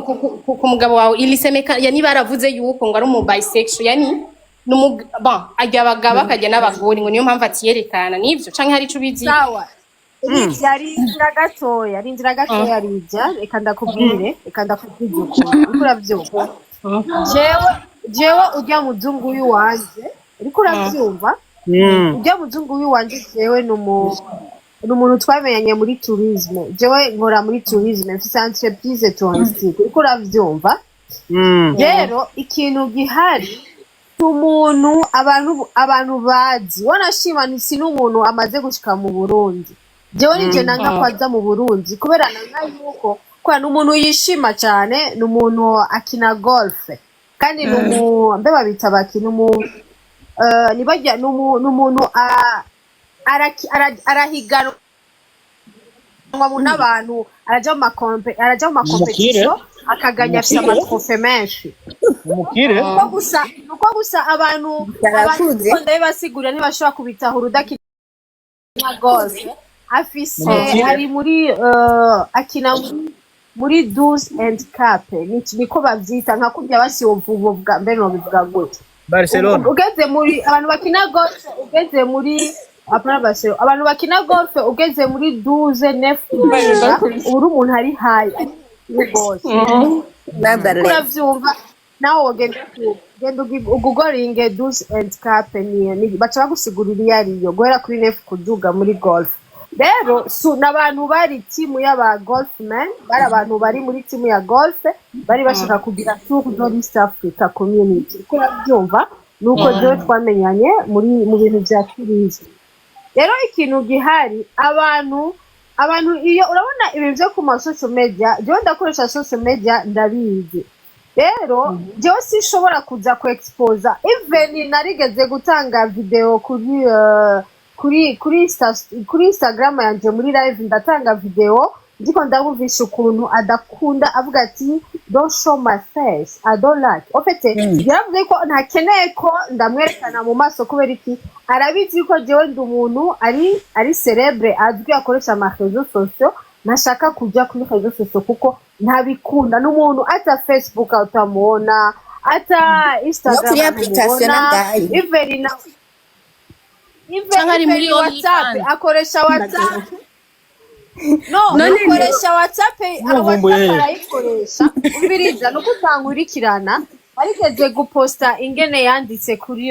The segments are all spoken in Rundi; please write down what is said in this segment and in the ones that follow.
ku mugabo wawe, ilisemeka, yani baravuze yuko ngo ari umu bisexual, yani bon, ajya abagabo akajya n'abagore, ngo niyo mpamvu atiyerekana. Nivyo canke hari ico ubizi? Sawa, Rijya, rindira gatoya, rindira gatoya. Rijya, reka ndakubwire, reka ndakubwire ukuri. Uriko uravyumva? Jewe urya muzungu w'iwanje, uriko uravyumva? Urya muzungu w'iwanje, jewe ni umuntu twamenyanye muri tourisme. Jewe nkora muri tourisme, mfise entreprise touristique, uriko uravyumva? Rero ikintu gihari, umuntu abantu bazi, wanashima, si n'umuntu amaze gushika mu Burundi. Jewe nije nanga ko aza mu Burundi, kubera nanga yuko, kubera ni umuntu yishima cyane, ni umuntu akina golf, kandi ni umu mbe babita baki, ni umu nibajya, ni umuntu arahiganwa n'abantu, araja mu Umukire. ma compétition, akaganya, afise Umukire. ama trophées menshi. Umukire. Nuko gusa abantu Yarakuze. Uko ndabibasigurira, ntibashobora kubitahura udakina golf. Afise Umukire. ari muri akina muri 12 handicap, niko bavyita, nka kurya basiyovuga, mbere nobivuga gute? Barcelona. Ugeze muri abantu bakina golf, ugeze muri, apana Barcelona, abantu bakina golf, ugeze muri 12 neuf kuduga, uba uri umuntu ari high, ari rwose. Nonetheless. Uravyumva nawe, wogenda genda ugugoringe 12 handicap, ni baca bagusigurira iyo ariyo, guhera kuri neuf kuduga muri golf. Rero su n'abantu bari timu y'aba golfmen, bari abantu bari muri timu ya golf, bari bashaka kugira tour de East Africa Community, uko urabyumva? Nuko jewe twamenyanye muri mu bintu vya tourisme. Rero ikintu gihari, abantu iyo urabona ibintu byo ku ma social media, jewe ndakoresha social media, ndabizi. Rero jewe sinshobora kuza ku exposa. Even narigeze gutanga video kuri Instagram yanje, muri live ndatanga video, ndiko ndabumvisha ukuntu adakunda, avuga ati: "Don't show my face, I don't like." En fait, yaravuze ko ntakeneye ko ndamwerekana mu maso. Kubera iki? Arabizi ko jewe ndi umuntu ari célèbre, azwi, akoresha ama réseaux sociaux. Ntashaka kuja kuri réseaux sociaux kuko ntabikunda. N'umuntu ata Facebook utamuona, ata Instagram No kuri application ntumubona. Nangahe? Even na even Canke ari muri even WhatsApp OnlyFans. akoresha WhatsApp, no None akoresha WhatsApp. Muvumbuye. WhatsApp arayikoresha. Umviriza, nuko utankurikirana, arigeze guposta ingene yanditse kuri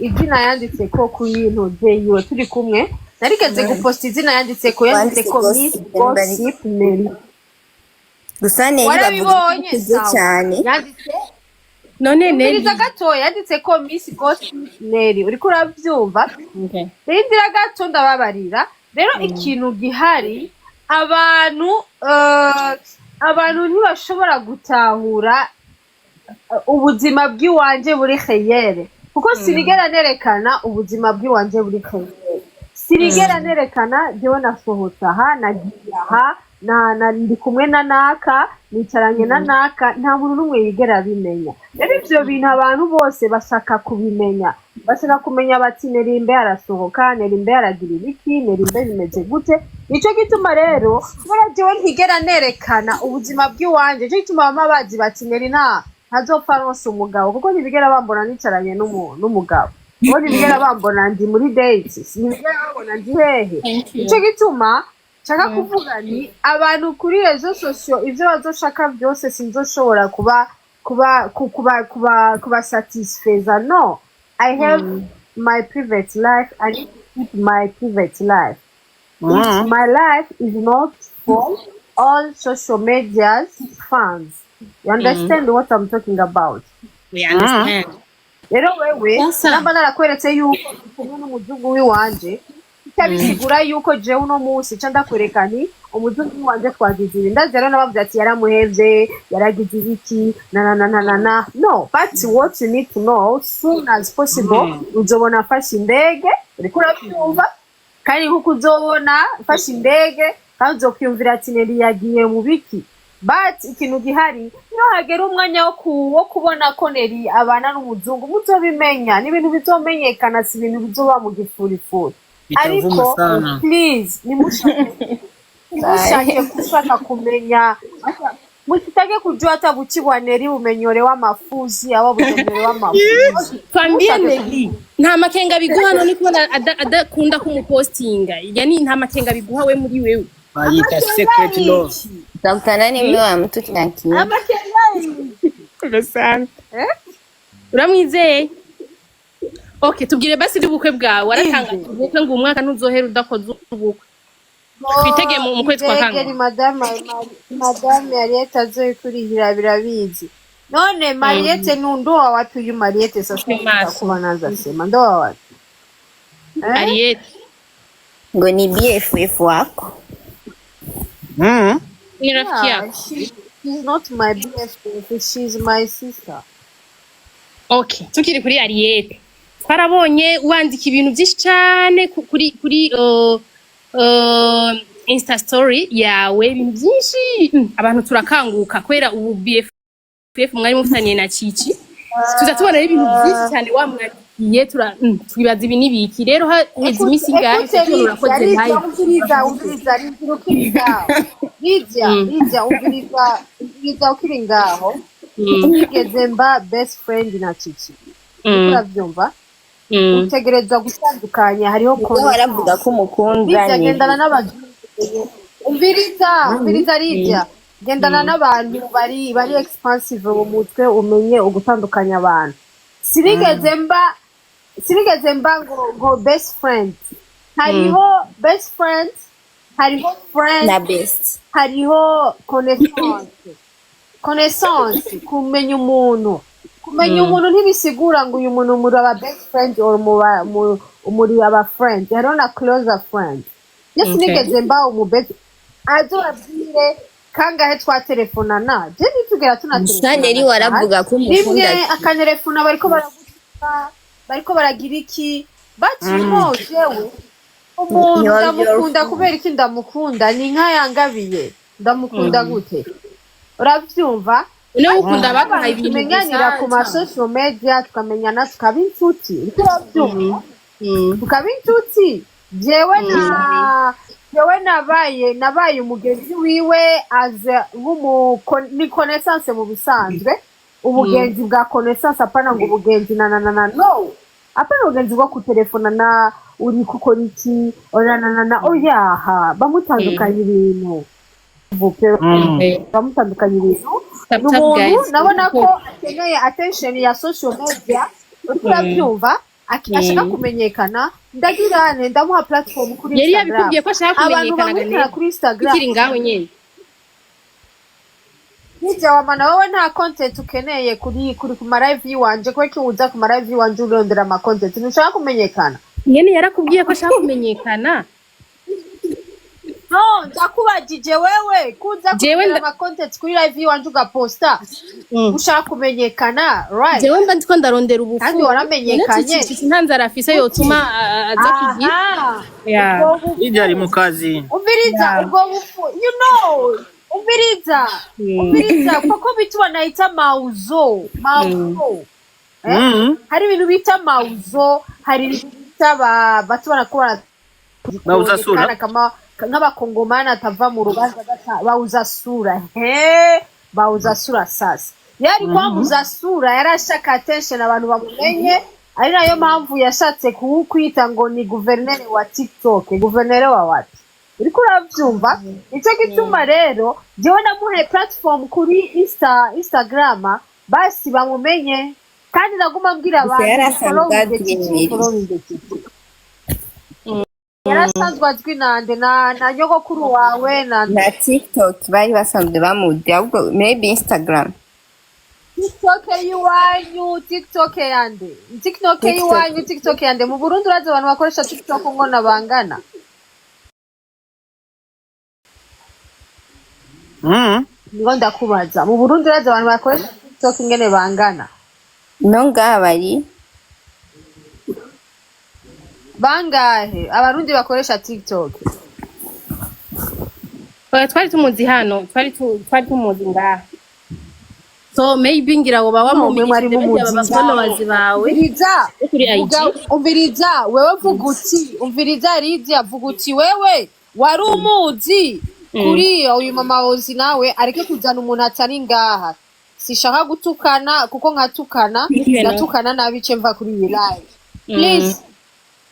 izina yanditse ko kuri ntuze yiwe turi kumwe. Narigeze guposta izina yanditse ko, yanditse ko Wanditse Miss Gossip. Gossip Nelly. Gusa Nelly bavuga ko Warabibonye? ukuze Sawa. cyane. Yanditse None Nelly Umviriza gatoya, yanditse ko Miss Gossip Nelly, uriko uravyumva? Okay. Rindira gato, ndababarira. Rero ikintu gihari, abantu ntibashobora gutahura ubuzima bw'iwanje buri réel, kuko sinigera nerekana ubuzima bw'iwanje buri réel. Sinigera nerekana jewe nasohotse aha, nagiye aha, na ndi kumwe na naka, nicaranye na naka. Nta muntu n'umwe yigera abimenya. Rero ivyo bintu abantu bose bashaka kubimenya, bashaka kumenya bati: "Nerimbe arasohoka, Nerimbe aragira ibiki, Nerimbe bimeze gute?" Nico gituma rero, kubera jewe ntigera nerekana ubuzima bw'iwanje, nico gituma bama bazi bati: "Neri ntazopfa aronse umugabo," kuko ntibigera bambona nicaranye n'umugabo, kuko ntibigera bambona ndi muri date, ntibigera bambona ndi hehe. Thank you. Nico gituma nshaka kuvuga ni abantu kuri réseaux sociaux, ivyo bazoshaka byose sinzoshobora kuba kuba satisfeza. No, I have my private life, I need to keep my private life. My life is not for all social medias fans. You understand what I'm talking about? We understand. Rero wewe, Sasa. namba narakweretse yuko ndi kumwe n'umuzungu w'iwanje, itabisigura yuko jewe uno munsi ca ndakwereka nti umuzungu w'iwanje twagize ibi. Ndazi rero nabavuze ati yaramuhevye, yaragize ibiki, na na na na na na. No, but what you need to know, soon as possible uzobona afashe indege, uriko urabyumva? Kandi nkuko uzobona mfashe indege, kandi uzokwiyumvira ati: "Neri yagiye mu biki?" But ikintu gihari, niyo hagera umwanya wo kubona ko Neri abana n'umuzungu, muzobimenya. Ni ibintu bizomenyekana, si ibintu bizoba mu gifurifuri. Bitavuma Ariko sana. please, nimushake gushaka kumenya. Msitake kujua hata buchi bwa Neri bumenyolewa mafuzi aba bumenyolewa mafuzi. Twambie. Mushake. Neri, nta makenga biguha none kubona adakunda kumupostinga? Yani nta makenga biguha we muri wewe? Bayita secret love. Utakutana nani mume wa mtu kina. Amakenga Sana. Eh? Uramwizeye? Okay, tubwire basi ubukwe bwawe. Waratanga ubukwe ngo umwaka ntuzohera udakoze ubukwe. Twitege mu kwezi kwa Izegeri. kangahe? Madame Mariette azoyikurihira birabizi. None Mariette ni ndoa wapi uyu Mariette sasa? Maso. Kuba naza sema ndoa wapi? Eh? Ariete. Ngo ni BFF wako. Ni rafiki Yeah, yako? She's not my BFF, she's my sister. Okay, tukiri kuri Ariete, twarabonye wandika ibintu byinshi cyane kuri Insta story yawe, ibintu byinshi. Abantu turakanguka kubera ubu BFF mwari mufitaniye na Cici, tuza tubona rero ibintu byinshi cyane wamwandikiye, twibaza ibi n'ibiki. Rero haheze iminsi ingahe Écoute, tubona urakoze Lydia, live. Umviriza, umviriza, Lydia, ukiri ngaho. Lydia, Lydia, umviriza, umviriza ukiri ngaho. Nigeze mba best friend na Cici. Urabyumva? Mm. Utegerezwa gutandukanya, hariho Ubwo waravuga ko umukunda. Lydia, Ni gendana n'abantu. Umviriza, umviriza Lydia. Gendana n'abantu bari expansive mu mutwe, umenye ugutandukanya abantu. Sinigeze mba ngo best friend. Hariho best friend, hariho friend, na best. Hariho connaissance. Connaissance, kumenya umuntu. Kumenya umuntu ntibisigura ngo uyu muntu muri aba best friend or muba muri aba friend. Hariho na closer friend. Je sinigeze mba umu best, azobabwire kangahe twatelefonana. Je ntitugera Gusa Neri tunatelefonana. Waravuga ko Rimwe umukunda. akantelefona, bariko baragutuka, bariko baragira iki, but you know, jewe umuntu ndamukunda. Kubera iki ndamukunda? Ni inka yangabiye, ndamukunda gute? Urabyumva? Niwe ukunda baguhaye ibintu Tumenyanira gusa? ku ma social media, tukamenyana, tukaba inshuti. Uriko urabyumva? Mm. Tukaba inshuti. Jewe nabaye umugenzi wiwe aza nk'umu ni connaissance mu bisanzwe, ubugenzi bwa connaissance, apana ngo ubugenzi na na na na, no, apana ubugenzi bwo kutelefona na uri gukora iki, oya, na na na, oyaha, bamutandukanya ibintu. Bamutandukanya ibintu. Tap, Ni tap, umuntu guys. nabona ko akeneye attention ya social media, uriko urabyumva? Ashaka kumenyekana, ndagirane ndamuha platform kuri Yari Instagram. yabikubwiye ko ashaka Abantu kumenyekana? bamwitara Ganeri kuri Instagram. Tukiri ngaho nyene. Hirya wamana wowe nta content ukeneye kuri ku ma live yiwanje. Kubera ko uza ku ma live yiwanje urondera ama content, ntushaka kumenyekana. Nyene yarakubwiye ko ashaka kumenyekana? No, ndakubajije wewe, kuza Jewe kurondera ama content kuri live yiwanje ugaposta, ushaka kumenyekana, right? Jewe mba ndiko ndarondera ubufu. Kandi waramenyekanye. None nta nzara afise yotuma aza kugira? Aha. Yeah. Ubwo bufu. Hirya ari mu kazi. Umviriza, ubwo bufu, you know, umviriza, umviriza, kuko bitu wanaita mauzo mauzo, eh? Hari ibintu bita mauzo, hari ibintu bita batu banakuwa Bauza sura. kuonekana kama nk'abakongomani atava mu rubanza bauza sura, he, bauza sura. Sasa yari kwamuza sura, yari ashaka attention, abantu bamumenye, ari nayo mpamvu yashatse kuwukwita ngo ni guverineri wa TikTok. Guverineri wa wapi? Uriko urabyumva? Nicyo gituma rero jewe namuhaye platform kuri Instagram, basi bamumenye, kandi naguma mbwira Gusa abantu yari asanzwe following azwi Cici, Neri. following Cici. Yari asanzwe azwi nande? Na nyogokuru wawe na Na TikTok bari basanzwe bamuzi, ahubwo maybe Instagram. TikTok y'iwanyu, TikTok yande? TikTok TikTok. y'iwanyu, TikTok yande? Mu Burundi urazi abantu bakoresha TikTok ngo bangana? Niho ndakubaza, mu Burundi urazi abantu bakoresha TikTok ingene bangana? No, ngaha bari. Bangahe abarundi bakoresha TikTok? Oya, twari tumuzi hano, twari tumuzi ngaha, so maybe ngira ngo baba Mwe mwari mumenyesheje mumuzi aba followers bawe Umviriza. bo kuri IG. Umviriza wewe, vuga uti, umviriza Lydia, vuga uti wewe wari umuzi. Kuri uyu mama Ozi nawe areke kuzana umuntu atari ngaha. Sishaka gutukana, kuko nkatukana ndatukana nabi, ce mva kuri iyi live. Please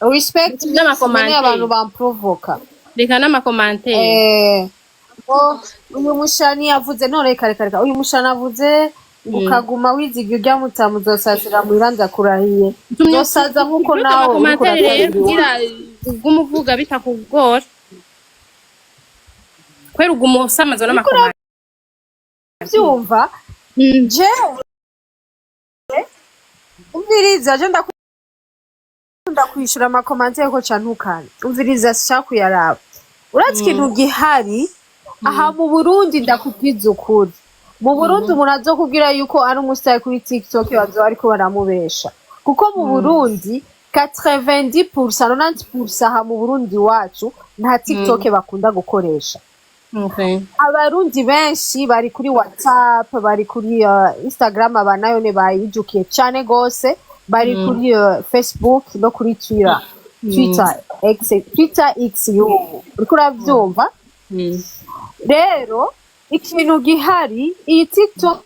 respect me. N'ama commentaire. Simenye abantu bamprovoka. Reka n'ama commentaire. Oh, uyu mushani yavuze none, reka reka reka, uyu mushani avuze ngo ukaguma wiziga urya mutamu, uzosazira muhira, ndakurahiye, uzosaza nkuko nawe uriko Ama commentaire rero urasaza. Kugira ugume uvuga bitakugora, kubera uguma usamazwa n'ama commentaire. Urabyumva? Jewe umviriza, je ndakunda kwishura ama commentaire ko cantukana. Umviriza, sishaka kuyaraba. Uretse ikintu gihari aha mu Burundi, ndakubwiza ukuri, mu Burundi umuntu azokubwira yuko ari umusitari kuri TikTok bazoba ariko baramubesha, kuko mu Burundi 90%, 90% aha mu Burundi wacu nta TikTok bakunda gukoresha. Abarundi benshi bari kuri WhatsApp, bari kuri Instagram, aba nayo ne bayijukiye cane gose, bari kuri Facebook no kuri Twitter, X, Twitter X y'ubu, uriko uravyumva? Rero ikintu gihari, iyi TikTok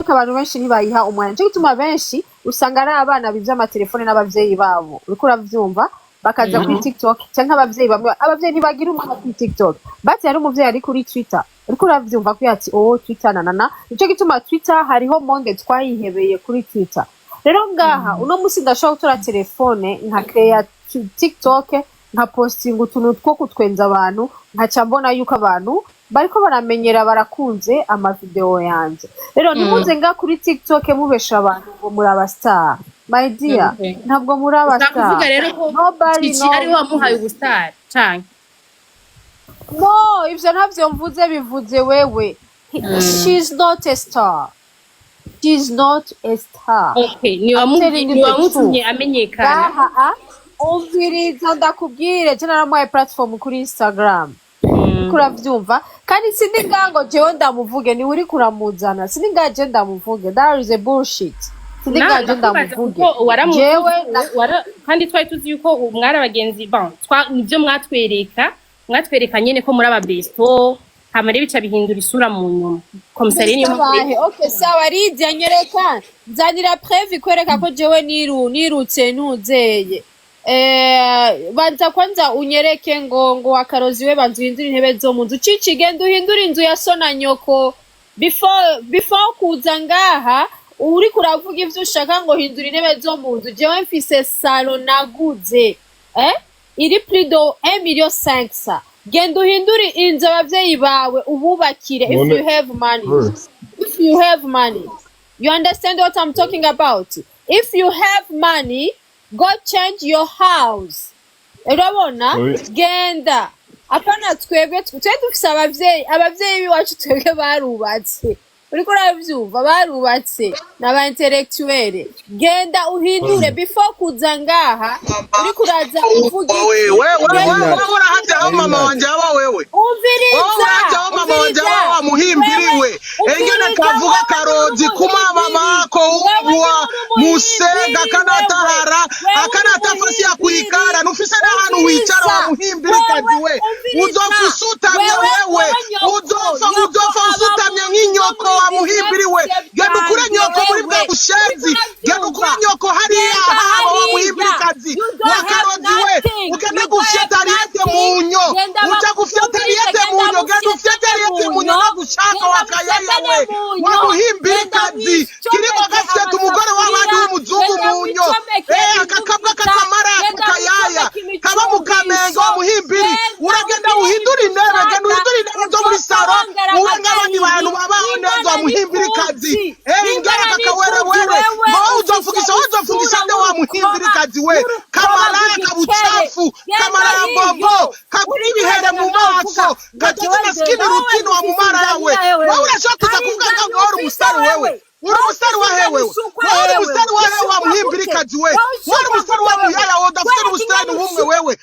abantu benshi ntibayiha umwanya. Nico gituma benshi usanga ari abana bivye amatelefone n'abavyeyi babo, uriko uravyumva, bakaza kuri TikTok, canke abavyeyi bamwe, abavyeyi ntibagira umwanya kuri TikTok, bati hari umuvyeyi ari kuri Twitter, uriko uravyumva, ko ati oh, Twitter nanana. Nico gituma Twitter hariho monde twayihebeye kuri Twitter. Rero ngaha uno musi ndashobora gutora telefone nka create TikTok, nka postinga utuntu two kutwenza abantu, nkaca mbona yuko abantu bariko baramenyera, barakunze amavideo yanje. Rero nimuze nga kuri TikTok mubesha abantu ngo muri aba star. My dear, ntabwo muri aba Ushaka star. kuvuga rero ko Nobody Cici knows. ariwe wamuhaye ubusitari canke? No, ivyo ntavyo mvuze, bivuze wewe. She's not a star, she's not a star. Okay, ni I'm telling you the wamutumye truth. amenyekana. Ngaha a umviriza, ndakubwire, je naramuhaye platform kuri Instagram, uriko uravyumva? Kandi sindi ngaha ngo jewe ndamuvuge, niwe uriko uramuzana. Sindi ngaha je ndamuvuge, that is a bullshit. Sindi ngaha je Ndakubaza ndamuvuge. kuko waramutuze, Jewe kandi twari tuzi yuko mwari abagenzi, bon, nivyo mwatwereka, mwatwereka nyene ko muri aba besto, hama rero bica bihindura isura mu nyuma. Komisari niyo Sabahe, okay, sawa Lydia, nyereka, nzanira preuve ikwereka ko jewe nirutse ntuzeye. Banza kwanza unyereke ngo akarozi we, banza uhindure intebe zo mu nzu. Cici, genda uhindure inzu ya so na nyoko before kuza ngaha uriko uravuga ivyo ushaka ngo hindura intebe zo mu nzu. Jewe mfise salon naguze iri plus de 1 million 500. Genda uhindure inzu abavyeyi bawe ububakire if you have money. If you have money, you understand what I'm talking about? If you have money, go change your house. Urabona? Genda, apana twebwe. Twe dufise abavyeyi, abavyeyi b'iwacu twebwe barubatse, uriko uravyumva, barubatse n'aba intellectuel. Genda uhindure before kuza ngaha uriko uraza uvuga Wewe iki. wewe wewe urahaze aho mama wanje aba wewe. Wowe Umviriza. urahaze aho mama wanje aba, wa muhimbiriwe. Engene kavuga karozi kuma mama ako ubwa musega kanatahara akanatafasi ya kuikara nufise n'ahantu wicara, wa muhimbirikazi we. Uzopfa usutamye wewe, uzopfa, uzopfa usutamye nk'inyoko, wa muhimbiriwe. Genda ukure nyoko muri bwa bushenzi, genda ukure nyoko hariya haba, wa muhimbirikazi wa karozi we. Ugende gufyeta riyete munyo, uja gufyeta riyete munyo, genda ufyete riyete munyo nagushaka wakayaya we, wa muhimbirikazi. Kirimo gafyeta umugore w'abandi w'umuzungu munyo, akakabwa kakamara kayaya kaba mu Kamenge, wa muhimbiri. Uragenda uhindura intebe, genda uhindura intebe zo muri saro, ube nk'abandi bantu babaho neza, wa muhimbirikazi. Ingara kakawerewere, wowe uzofungisha, wowe uzofungisha nde, wa muhimbirikazi we? Kamalaya kabuchafu, kamalaya bombo, kagura ibihere mu maso, katazi maskini rutini wa mumara yawe. Wowe urashobora kuza kuvuga ngo uri umusitari? Wewe uri umusitari wa hewe? Wewe uri umusitari wa hewe, wa muhimbirikazi we? Wowe uri umusitari wa muyaya, wowe udafite n'ubusitani bumwe wewe.